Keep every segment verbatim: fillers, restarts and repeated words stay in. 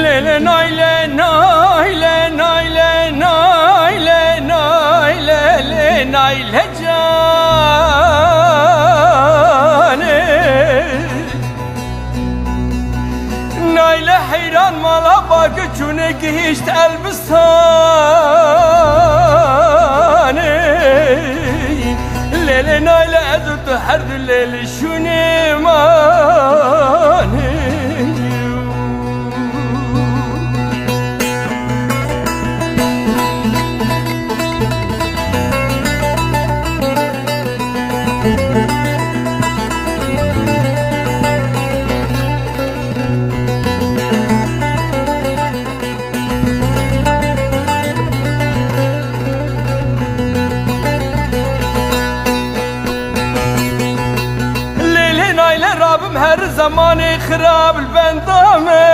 Lê lê nay lê nay lê nay lê nay lê nay lê lê nay lê canê. Nayle heyran mala bak çûne gihişt elbistanê. Lê lê nayle ez û tu her du lê li şûnê manê. Lê lê nayle rabim her zemanê xirab li benda me.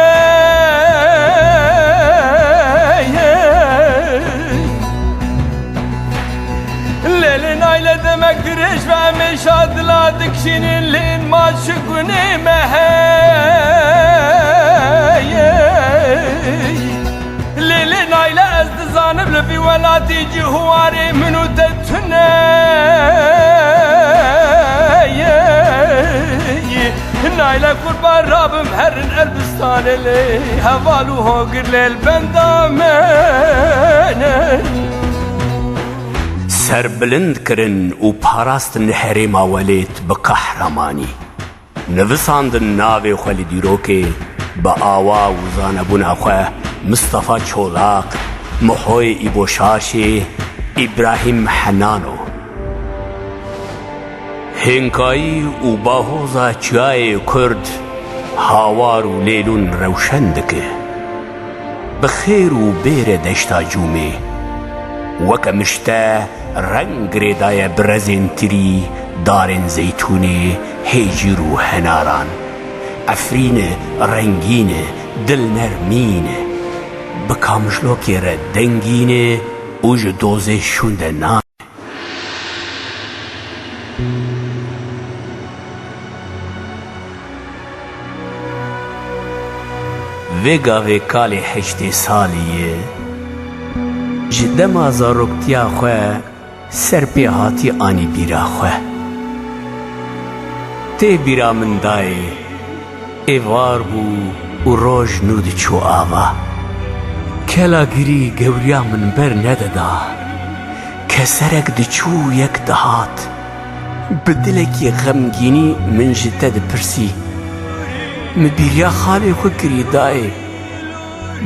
Lê lê nayle demek dirêj ve em ê şa dila dikşînin lên ma çi gunê me heye. Lê lê nayle ez dizanim li vî welatî cih û warê min û te tune ye. Nayle qurban rabim herin Elbistanê lê heval û hogir lê li benda me ne. Serbilind kirin û parastin herêma Welêt bi qehremanî. Nivisandin navê xwe li dîrokê bi awa û zanebûna xwe Mistefa Çolaq, Mihoyê Îboşaşê, Îbrahîm Henano. Hênkayî û bahoza çiyayê Kurd hawar û lêlûn rewşen dike. Bi xêr û bêre deşta Cûmê. Weke mişte reng girêdaye bi rezên tirî, darên zeytûnê, hêcîr û henaran. Efrîn e, rengîn e, dilnermîn e. Bi kamijlokê re dengîn e û ji dozê şûnde nan. Vê gavê kalê heştê salî ye. Ji dema zaroktiya xwe ser pê hatî anî bîra xwe. Tê bîra min dayê, êvar bû û roj nû diçû ava. Kela girî gewriya min ber nedida. Keserek diçû yek dihat. Bi dilekî xemgînî min ji te dipirsî. Min bîriya xalê xwe kirî dayê.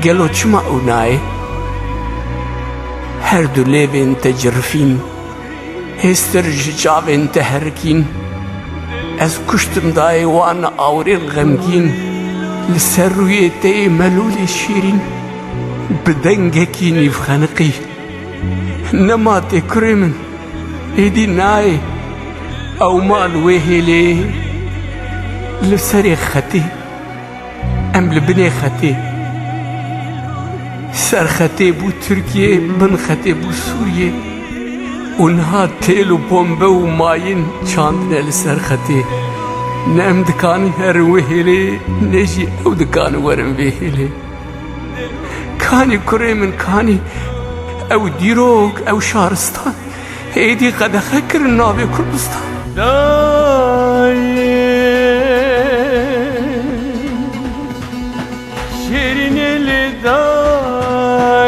Gelo çima ew nayê? Her du lêvên te cirifîn. Hêstir ji çavên te herikîn. Ez kuştim dayê wan awirên xemgîn. Li ser rûyê te yê melûlê şîrîn. Bi dengekî nîvxeniqî. Nema tê kurê min. Êdî nayê. Ew ma li wê hêlê. Li serê xetê. Em li binê xetê. Ser xetê bû Tirkiye, bin xetê bû Sûriye. Û niha têl û bombe û mayîn çandine li ser xetê. Ne em dikanin herin wê hêlê, ne jî ew dikanin werin vê hêlê. Kanî kurê min, kanî ew dîrok, ew şaristan. Êdî qedexe kirin navê Kurdistan. Dayê, şêrînê lê dayê,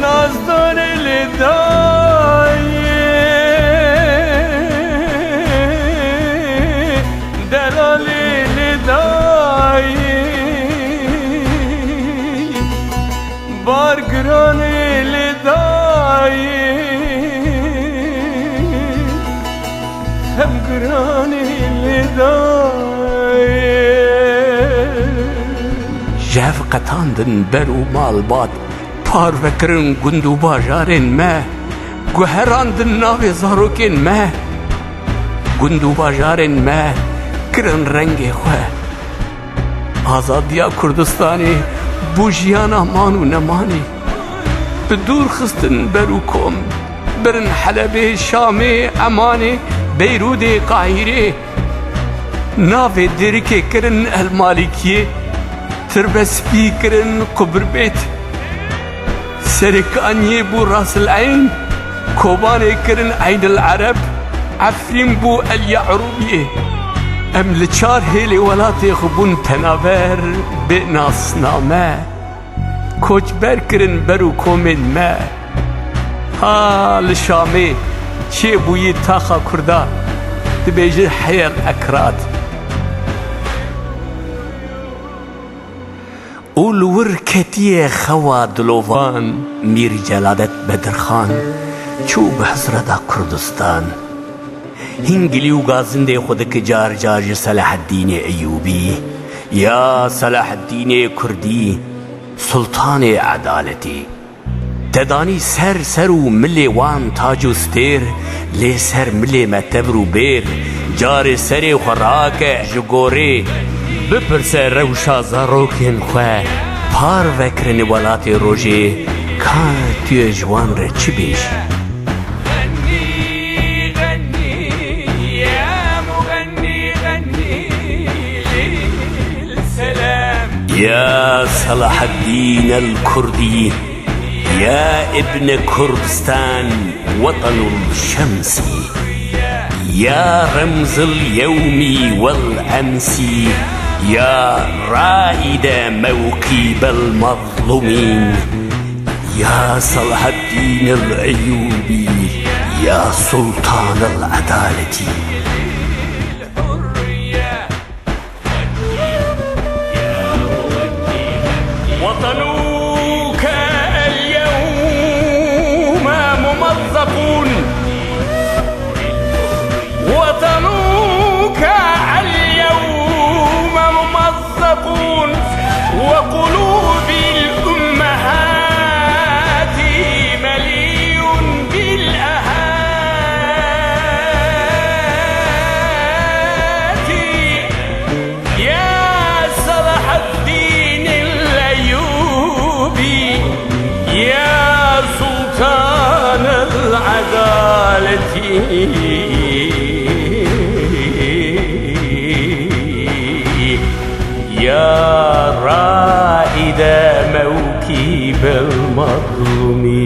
nazdarê lê dayê, delalê lê dayê. Bar giranê lê dayê, xem giranê lê dayê. Ji hev qetandin ber û malbat, Parvekirin gund û bajarên me, guherandin navê zarokên me. Gund û bajarên me kirin rengê xwe. Azadiya Kurdistanê bû jiyana man û nemanê. Bi dûr xistin ber û kom, birin Helebê, Şamê, Emanê, Beyrûdê, Qahîrê. Navê Dêrikê kirin El Malikiyê, Tirbespî kirin Qubirbêt. Serê Kaniyê bû Rasil Eyn, Kobanê kirin Eynil Ereb, Efrîn bû El Ye'rûbiyê. Em li çar hêlê welatê xwe bûn penaber, bê nasname. Koçber kirin ber û komên me. Ha li Şamê çêbûyî taxa Kurda, dibêjin Heyel Ekrat. Û li wir ketiye xewa dilovan, Mîr Celadet Bedirxan çû bi hizreta Kurdistan. Hingilî û gazindê xwe dike car car ji Selaheddînê Eyûbî, ya Selaheddînê Kurdî, Sultanê Edaletî. Te danî ser ser û milê wan tac û stêr, lê ser milê me tevr û bêr, carê serê xwe rake ji gorê. Bipirse rewşa zarokên xwe, parve kirinê welatê rojê, ka tu yê ji wan re çi bêjî? غني، غني، يا مغني، غني للسلام. يا صلاح الدين الكردي، يا ابن كردستان، وطن الشمس، يا رمز اليوم والأمس، يا رائد موكب المظلومين. يا صلاح الدين الأيوبي، يا سلطان العدالة. وطنك اليوم ممزق، وطنك اليوم ممزق، وقلوب الأمهات مليء بالآهات. يا صلاح الدين الأيوبي، يا سلطان العدالة، يا رائد موكب المظلومين.